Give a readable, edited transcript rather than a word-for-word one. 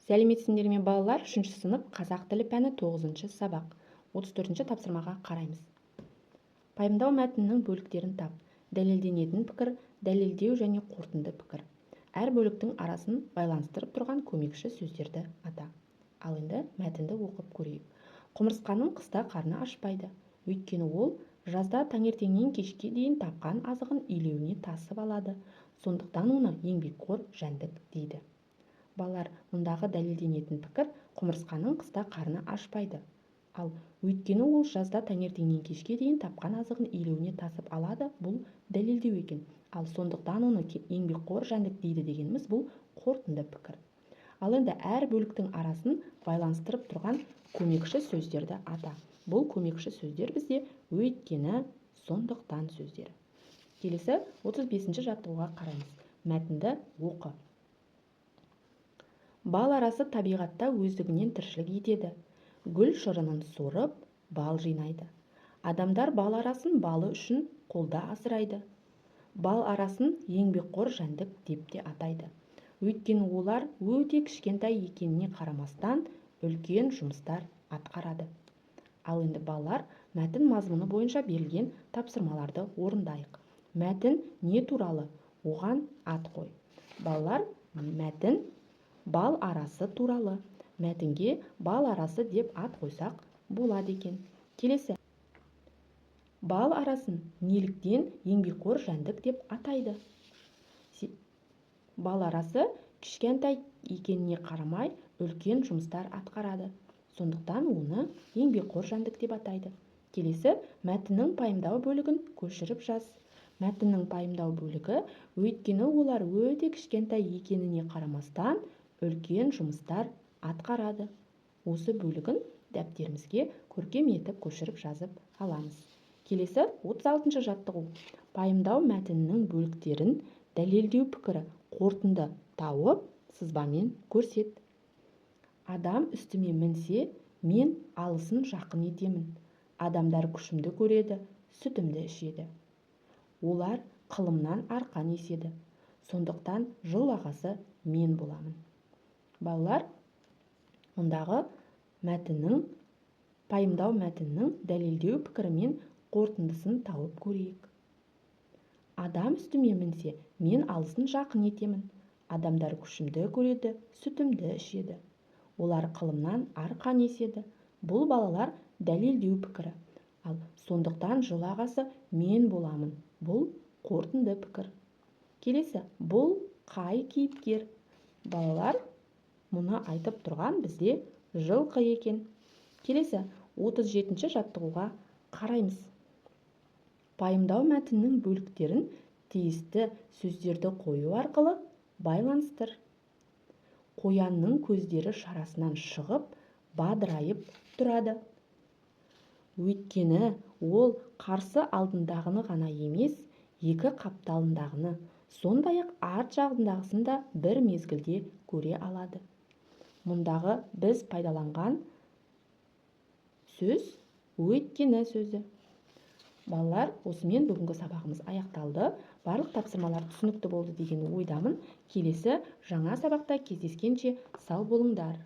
Сәлеметсіңдер ме, балалар! Үшінші сынып, қазақ тілі пәні, тоғызыншы сабақ, 34-ші тапсырмаға қараймыз. Пайымдау мәтінінің бөліктерін тап. Дәлелденетін пікір, дәлелдеу және қорытынды пікір. Әр бөліктің арасын байланыстырып тұрған көмекші сөздерді ата. Ал енді мәтінді оқып көрейік. Құмырсқаның қыста қарны ашпайды. Өйткені ол жазда таңертеңнен кешке дейін тапқан азығын илеуіне тасып алады. Сондықтан оны еңбекқор жәндік дейді. Балалар, мұндағы дәлелденетін пікір: құмырсқаның қыста қарны ашпайды. Ал өйткені ол жазда таңертеңнен кешке дейін тапқан азығын илеуіне тасып алады, бұл дәлелдеу екен. Ал сондықтан оны еңбекқор жәндік дейді дегеніміз, бұл қорытынды пікір. Ал енді әр бөліктің арасын байланыстырып тұрған көмекші сөздерді ата. Бұл көмекші сөздер бізде өйткені, сондықтан сөздері. Келесі 35-ші жаттығуға қараймыз. Мәтінді оқы. Бал арасы табиғатта өздігінен тіршілік етеді. Гүл шырынын сорып, бал жинайды. Адамдар бал арасын балы үшін қолда асырайды. Бал арасын еңбекқор жәндік деп те атайды. Өйткені олар өте кішкентай екеніне қарамастан, үлкен жұмыстар атқарады. Ал енді, балалар, мәтін мазмұны бойынша берілген тапсырмаларды орындайық. Мәтін не туралы? Оған ат қой. Балалар, мәтін бал арасы туралы. Мәтінге «Бал арасы» деп ат қойсақ болады екен. Келесі, бал арасын неліктен еңбекқор жәндік деп атайды? Бал арасы кішкентай екеніне қарамай, үлкен жұмыстар атқарады. Сондықтан оны еңбекқор жәндік деп атайды. Келесі, мәтіннің пайымдау бөлігін көшіріп жаз. Мәтіннің пайымдау бөлігі: өйткені олар өте кішкентай екеніне қарамастан, үлкен жұмыстар атқарады. Осы бөлігін дәптерімізге көркем етіп көшіріп жазып аламыз. Келесі 36 жаттығу. Пайымдау мәтінінің бөліктерін, дәлелдеу пікірі, қорытынды тауып, сызбамен көрсет. Адам үстіме мінсе, мен алысын жақын етемін. Адамдар күшімді көреді, сүтімді ішеді. Олар қылымнан арқан еседі. Сондықтан жыл ағасы мен боламын. Балалар, мұндағы мәтіннің, пайымдау мәтіннің дәлелдеу пікірі мен қорытындысын тауып көрейік. Адам үстіме мінсе, мен алысын жақын етемін. Адамдар күшімді көреді, сүтімді ішеді. Олар қылымнан арқан еседі. Бұл, балалар, дәлелдеу пікірі. Ал сондықтан жыл ағасы мен боламын, бұл қорытынды пікір. Келесі, бұл қай кейіпкер? Балалар, мұны айтып тұрған бізде жылқы екен. Келесі 37 жаттығуға қараймыз. Пайымдау мәтіннің бөліктерін тиісті сөздерді қою арқылы байланыстыр. Қоянның көздері шарасынан шығып, бадырайып тұрады. Өйткені ол қарсы алдындағыны ғана емес, екі қапталындағыны, сондай-ақ арт жағындағысын да бір мезгілде көре алады. Мұндағы біз пайдаланған сөз өйткені сөзі. Балалар, осымен бүгінгі сабағымыз аяқталды. Барлық тапсырмалар түсінікті болды деген ойдамын. Келесі жаңа сабақта кездескенше сау болыңдар.